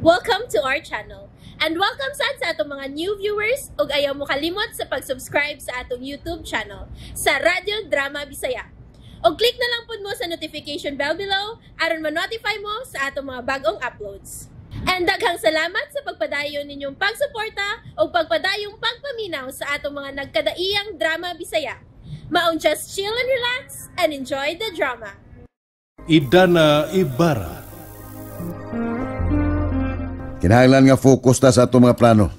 Welcome to our channel. And welcome sad sa atong mga new viewers ug ayaw mo kalimot sa pag-subscribe sa atong YouTube channel sa Radyo Drama Bisaya. Og click na lang pud mo sa notification bell below aron ma-notify mo sa atong mga bagong uploads. And daghang salamat sa pagpadayon ninyong pagsuporta ug pagpadayong pagpaminaw sa atong mga nagkadaiyang drama Bisaya. Maong just chill and relax and enjoy the drama. Idana Ibarra. Kinahanglan nga focus ta sa atong mga plano.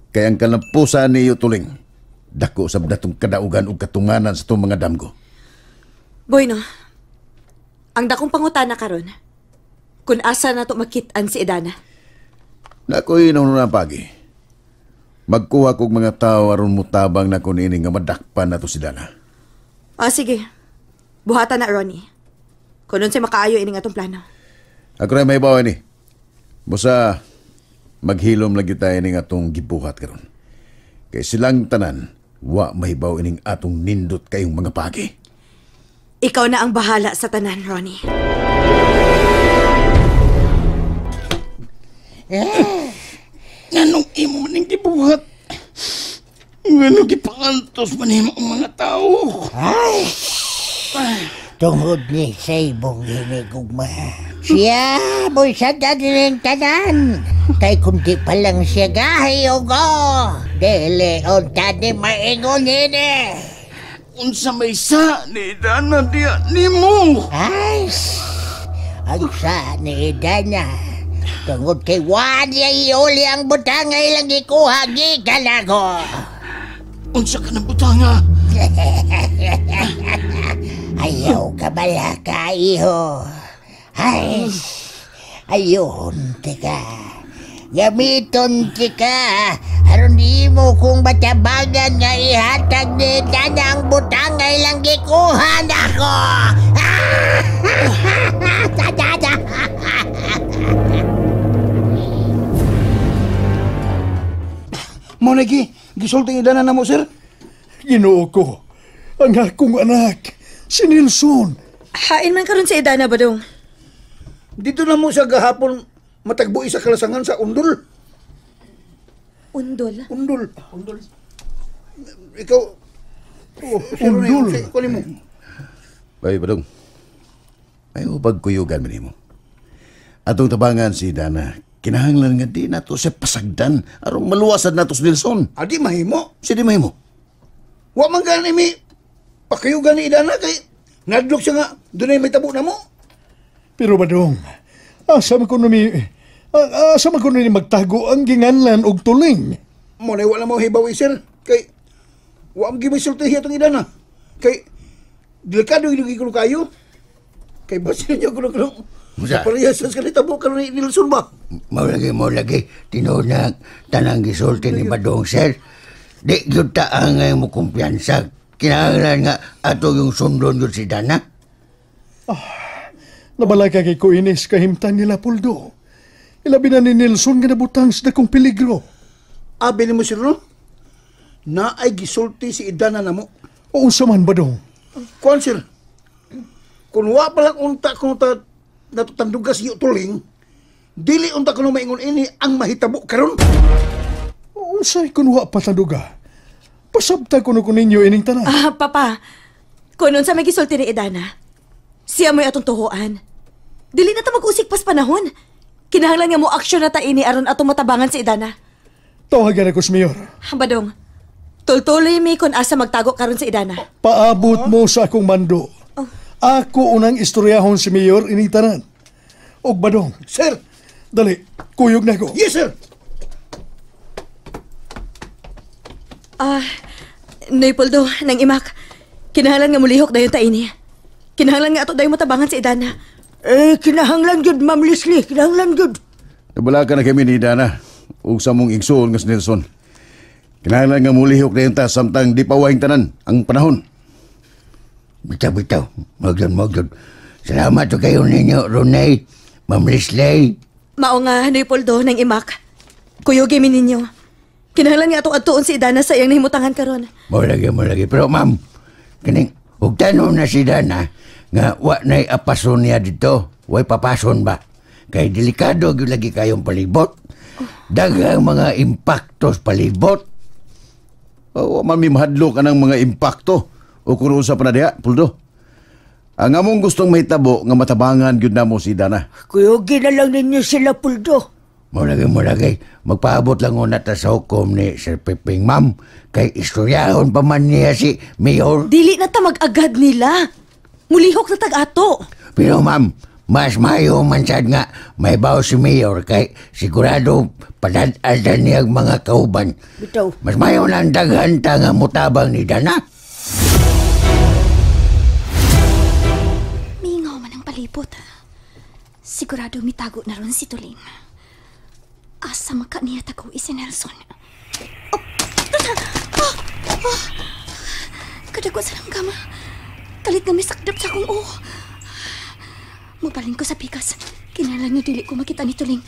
Kay ang kalampusan ni Tuling, dako sa datong kadaugan ug katunganan sa atong mga damgo. Boy, no? Ang dakong pangutana karon, kung asa na to makit-an si Idana. Nakoy na pagi. Magkuha kog mga tao aron mutabang na kun ini nga madakpan nato si Dana. Ah, sige. Buhatan na, Ronnie. Kung unsay makaayo ining atong plano. Ako rin may bawa ni. Busa maghilom lagi tayo ning atong gibuhat karon. Kay silang tanan, wa mahibaw ining atong nindot kayong mga pagi. Ikaw na ang bahala sa tanan, Ronnie. Nganong imo maning gibuhat? Nganong gipangantos man nimo ang mga tao? Ay! Tungod ni sa imong hinigugma. Siya, mo'y sa dadiling tanan. Kay kundi pa lang siya gahi ugo. Dili unta ni maingon ini. Unsa may sa ni Dana diya nimo? Ay, ang sa ni Dana. Tungod kay wa niya iuli ang butanga ilang ikuha gikan ako. Unsa ka ng butanga? Ayaw ka balaka, iho. Ay, ayun, tika. Gamiton tika. Aron di mo kung matabagan nga ihatag ni Dana ang butanga ilang gikuha nako. Tada! Mo nagi, gisulti ni Dana na mo, sir. Ginoo ko, ang akong anak, si Nelson. Hain man karon si Idana, Badong. Dito na mo siya gahapon matagbuhi sa kalasangan sa Undol. Undol? Undol. Undol. Ikaw, oh, Undol. Kunin mo. Bay, Badong. May upagkuyugan man nimo. Atong tabangan si Dana, kinahanglan nga di nato siya pasagdan aron maluwasan nato si Nelson. Adi mahimo. Si di mahimo. Wa man gani mi pakuyugan ni Idana kay nadlok siya nga dunay may tabo na mo. Pero Badong, asa man kuno mi asa man kuno ni magtago ang ginganlan og tuling? Mo na wala mo hibaw sir kay wa man gyud sulti atong Idana. Kay delikado gyud kuno kayo. Kay basin niya kuno kuno. Parehas sa kanita tabo karon ni Nelson ba? Mao lagi tinuod na tanang gisulti ni Badong, sir. Di gyud ta angay mo kumpiyansa. Kinahanglan nga ato yung sundon gyud si Dana. Nabalaka kay ko inis kahimtang nila Poldo. Ilabi na ni Nelson nga nabutang sa dakong peligro. Abi nimo sir no? Naay gisulti si Idana namo. O unsa man Badong? Kuan sir. Kun wa pa lang unta kun ta natutandugas si tuling, dili unta kuno maingon ini ang mahitabo karon. Unsay kun wa pa tanduga? Pasabta kuno ko ninyo ining tanan. Ah, Papa, kung unsa may gisulti ni Idana, siya mo'y atong tuhuan. Dili na ta mag-usik pas panahon. Kinahanglan nga mo aksyon na ta ini aron atong matabangan si Idana. Tawagan ako si Mayor. Badong, tultuloy mi kung asa magtago karon si Idana. Paabot mo sa akong mando. Ako unang istoryahon si Mayor ining tanan. Og Badong, sir, dali, kuyog na ko. Yes, sir. Ah, Noy Poldo, nang imak. Kinahanglan nga mulihok dayon ta ini. Kinahanglan nga ato dayon matabangan si Idana. Eh, kinahanglan gyud, Ma'am Leslie, kinahanglan gyud. Nabalaka na kami ni Idana ug sa mong igsoon nga si Nelson. Kinahanglan nga mulihok dayon ta samtang di pa wahing tanan ang panahon. Bitaw, magyud. Salamat to kayo ninyo, Ronay, Ma'am Leslie. Mao nga, Noy Poldo, nang imak. Kuyugi mi ninyo. Kinahanglan nga atong adtuon si Idana sa iyang nahimutangan karon. Mo lagi. Pero ma'am, kining ug tanon na si Dana nga wa nay apason niya dito, way papason ba? Kay delikado gyud lagi kayong palibot. Daghang mga impaktos palibot. O, man mi mahadlok anang mga impakto o kung unsa pa na diha, Puldo. Ang among gustong mahitabo nga matabangan gyud namo si Dana. Kuyugi na lang ninyo sila, Puldo. Mulagay, magpaabot lang una ta sa hukom ni Sir Piping, ma'am. Kay istoryahon pa man niya si Mayor. Dili na ta mag-agad nila. Mulihok na tag-ato. Pero ma'am, mas mayo man sad nga may baw si Mayor kay sigurado padad-adan niya ang mga kauban. Bitaw. Mas mayo lang daghan ta nga mutabang ni Dana. Mingaw man ang palibot. Sigurado mitago na ron si Tuling. Asa maka niya tago si Nelson. Oh! Oh! Oh! Kadagwa sa langgama. Kalit nga may sakdap sa akong uho. Mabalin ko sa pikas. Kinahanglan nga dili ko makita ni Tuling.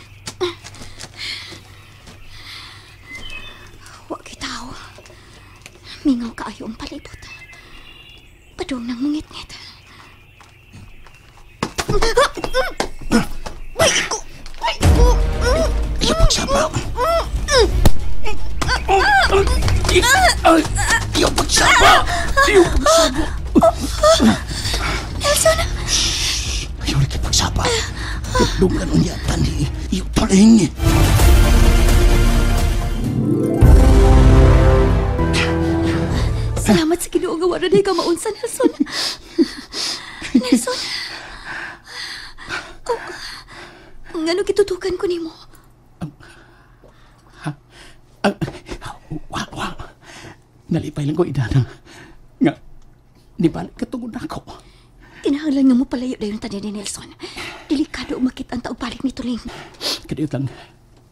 Wa kay tao. Mingaw kaayo ang palibot. Padung nang mungit-ngit. Ay ko! Ay ko! Iyo pagsaba! Iyo pagsaba! Iyo pagsaba! Nelson! Ayaw na pagsaba. Tudungan unya tani. Iyo Tuling. Salamat sa Ginoo nga wala ka maunsa, Nelson. Nelson. Oh, ngano gitutukan ko nimo? Wa. Nalipay lang ko, Idana. Nga, nibalik ka tungod nako. Kinahanglan nga mo palayo dayon tani ni Nelson. Delikado umakit ang taog balik ni Tuling. Kadiyot lang,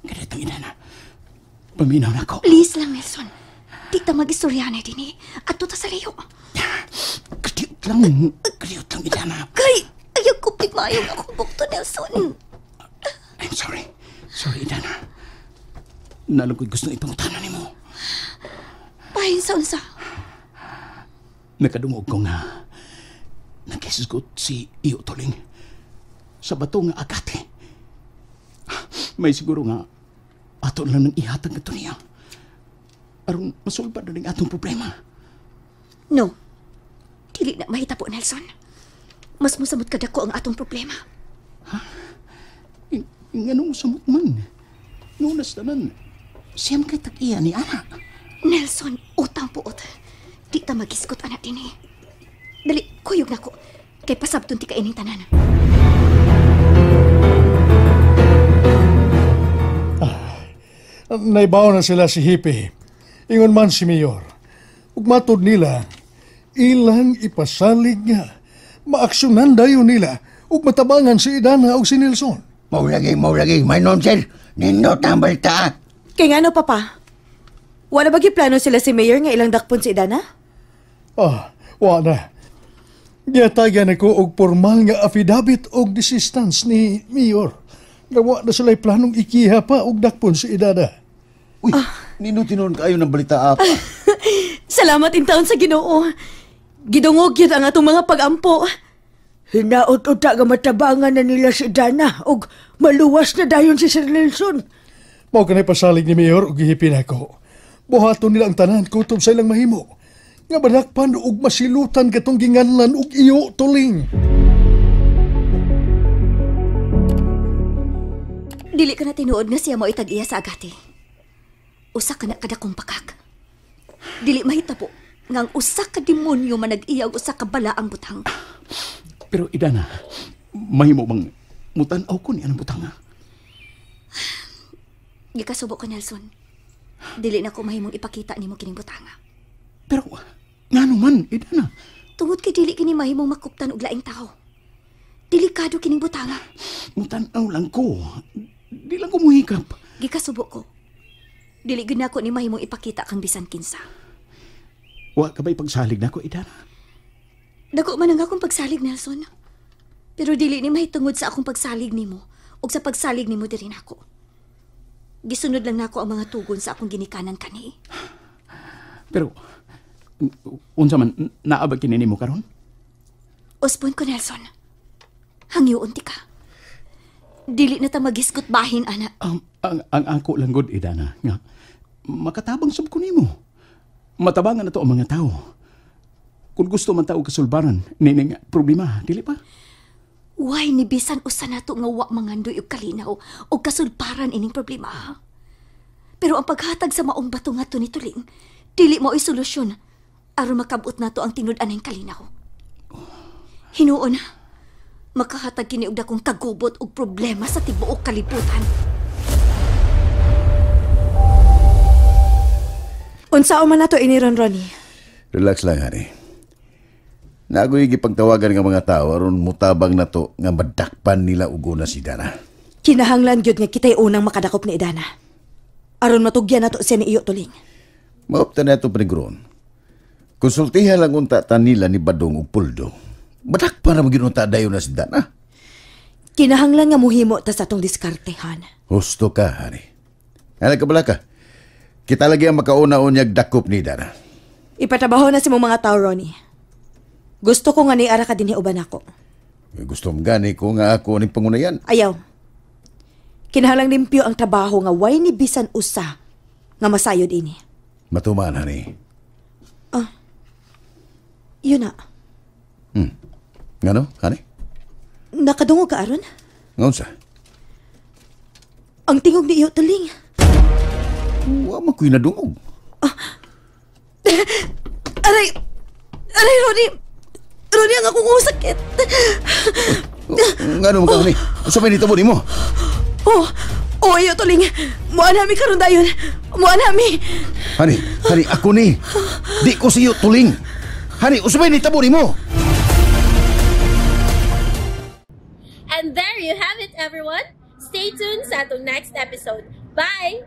Idana. Paminaw nako. Please lang, Nelson. Di ta mag-istorya na din eh. Ato ta sa layo. Kadiyot lang, Idana. Kay, ayaw ko pigmayong akong bukto, Nelson. I'm sorry. Sorry, Idana. Nalungkoy gusto ipangutana nimo. Pahin sa unsa? Nakadungog ko nga nakisgot si Iyo Tuling sa bato nga agate. May siguro nga ato lang ng ihatag kato niya. Aron masulbad na ning atong problema. No. Dili na mahitabo, Nelson. Mas musamot kadako ang atong problema. Ha? Nganong musamot man? Nunas tanan. Siyam kay tag-iya ni Ana. Nelson, utang puot. Di ta magiskot anak din eh. Dali, kuyog na ko. Kay pasabton ti kaining tanan. Naibaw na sila si Hippie. Ingon man si Mayor. Ug matud nila, ilang ipasalig nga. Maaksyonan dayon nila ug matabangan si Idana ug si Nelson. Maulagi. May non, sir. Nindot ang balita. Kay ngano, Papa? Wala ba giplano sila si Mayor nga ilang dakpon si Idana? Wa na. Giyatagan ako og formal nga affidavit og desistance ni Mayor. Nga wa na sila'y planong ikiha pa og dakpon si Idana. Uy, ninutinon kayo ng balita, apa. Salamat in taon sa Ginoo. Gidungog yun ang atong mga pagampo. Hinaot-uta nga matabangan na nila si Dana og maluwas na dayon si Sir Nelson. Mao kanay pasalig ni Mayor og gihipin ako. Buhaton nila ang tanan kutob sa ilang mahimo. Nga madakpan og masilutan katong ginganlan og Iyo Tuling. Dili ka na tinuod nga siya mo itag-iya sa agati. Usa ka na kadakong pakak. Dili mahitabo nga ang usa ka demonyo man nag-iya og usa ka balaang butang. Pero Idana, mahimo bang mutan-aw ko ni anong butang? Gikasubo ko, Nelson. Dili na ko mahimong ipakita nimo kining butanga. Pero ngano man, Idana? Tungod kay dili kini mahimong makuptan og laing tao. Delikado kining butanga. Mutan-aw lang ko. Di lang ko muhikap. Gikasubo ko. Dili gyud nako ni mahimong ipakita kang bisan kinsa. Wa ka ba ipagsalig nako, Idana? Dako man ang akong pagsalig, Nelson. Pero dili ni mahitungod sa akong pagsalig nimo ug sa pagsalig nimo diri nako. Gisunod lang nako ang mga tugon sa akong ginikanan kani. Pero unsa man naa ba kini nimo karon? Usbon ko, Nelson. Hangyoon ti ka. Dili na ta maghisgot bahin, ana. Ang ako lang gud, Idana, nga makatabang sab ko nimo. Matabangan na to ang mga tao. Kung gusto man tao kasulbaran nining problema, dili pa? Way ni bisan usa nato nga wa mangandoy og kalinaw og kasulbaran ining problema. Pero ang paghatag sa maong bato ngadto ni Tuling, dili mao'y solusyon aron makabot nato ang tinud-aneng kalinaw. Hinuon, makahatag kini og dakong kagubot og problema sa tibuok kalibutan. Unsaon man nato ini ron, Ronnie? Relax lang, honey. Nagoy gipagtawagan nga mga tao aron mutabang nato nga madakpan nila og una si Dana. Kinahanglan gyud nga kita'y unang makadakop ni Idana. Aron matugyan nato siya ni Iyo Tuling. Maopta na ito panigron. Konsultihan lang unta ta nila ni Badong ug Puldo. Madakpan ra magyud unta dayon na si Dana. Kinahanglan nga muhimo ta sa atong diskartehan. Husto ka, honey. Ala ka bala ka. Kita lagi ang makauna-unyag dakop ni Dana. Ipatabaho na si mong mga tao, Ronnie. Gusto ko nga ni ara ka dinhi uban ako. Gusto mo gani ko nga ako ning pangunayan. Ayaw. Kinahanglang limpyo ang trabaho nga way ni bisan usa nga masayod ini. Matuman, honey. Yun na. Ngano, honey? Nakadungog ka aron? Ngaunsa? Ang tingog ni Iyo Tuling. Wa man ko'y nadungog. Aray! Aray, Ronnie! Ronnie, ang akong sakit. Ngano man ka, honey? Unsa may nitabo nimo? Oh, oh, Iyo Tuling. Muan nami karon dayon. Muan nami. Honey, honey, ako ni. Di ko si Iyo Tuling. Honey, unsa may nitabo nimo? And there you have it, everyone. Stay tuned sa atong next episode. Bye!